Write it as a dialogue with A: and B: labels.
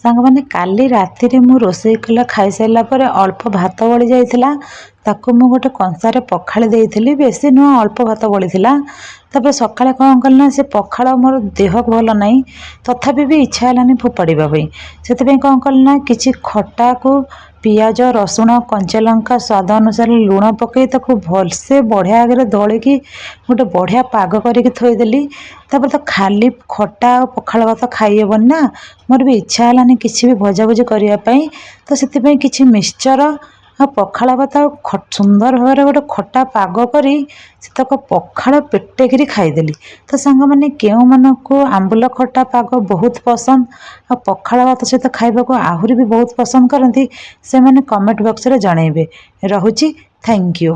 A: ସାଙ୍ଗମାନେ, କାଲି ରାତିରେ ମୁଁ ରୋଷେଇ କଲା ଖାଇସାରିଲା ପରେ ଅଳ୍ପ ଭାତ ବଳି ଯାଇଥିଲା। ତାକୁ ମୁଁ ଗୋଟେ କଂସାରେ ପଖାଳି ଦେଇଥିଲି। ବେଶୀ ନୁହଁ, ଅଳ୍ପ ଭାତ ବଳିଥିଲା। ତାପରେ ସକାଳେ କ'ଣ କଲି ନା, ସେ ପଖାଳ ମୋର ଦେହ ଭଲ ନାହିଁ, ତଥାପି ବି ଇଚ୍ଛା ହେଲାନି ଫୋପାଡ଼ିବା ପାଇଁ। ସେଥିପାଇଁ କ'ଣ କଲି ନା, କିଛି ଖଟାକୁ ପିଆଜ, ରସୁଣ, କଞ୍ଚା ଲଙ୍କା, ସ୍ୱାଦ ଅନୁସାରେ ଲୁଣ ପକାଇ ତାକୁ ଭଲସେ ବଢ଼ିଆ ଆଗରେ ଦଳିକି ଗୋଟେ ବଢ଼ିଆ ପାଗ କରିକି ଥୋଇଦେଲି। ତାପରେ ତ ଖାଲି ଖଟା ଆଉ ପଖାଳ ଭାତ ଖାଇହେବନି ନା। ମୋର ବି ଇଚ୍ଛା ହେଲାନି କିଛି ବି ଭଜାଭୁଜି କରିବା ପାଇଁ। ତ ସେଥିପାଇଁ କିଛି ମିକ୍ସଚର ଆଉ ପଖାଳ ଭାତ ଆଉ ସୁନ୍ଦର ଭାବରେ ଗୋଟେ ଖଟା ପାଗ କରି ସେତକ ପଖାଳ ପେଟେକିରି ଖାଇଦେଲି। ତ ସାଙ୍ଗମାନେ, କେଉଁମାନଙ୍କୁ ଆମ୍ବୁଲ ଖଟା ପାଗ ବହୁତ ପସନ୍ଦ ଆଉ ପଖାଳ ଭାତ ସହିତ ଖାଇବାକୁ ଆହୁରି ବି ବହୁତ ପସନ୍ଦ କରନ୍ତି, ସେମାନେ କମେଣ୍ଟ ବକ୍ସରେ ଜଣାଇବେ। ରହୁଛି, thank you.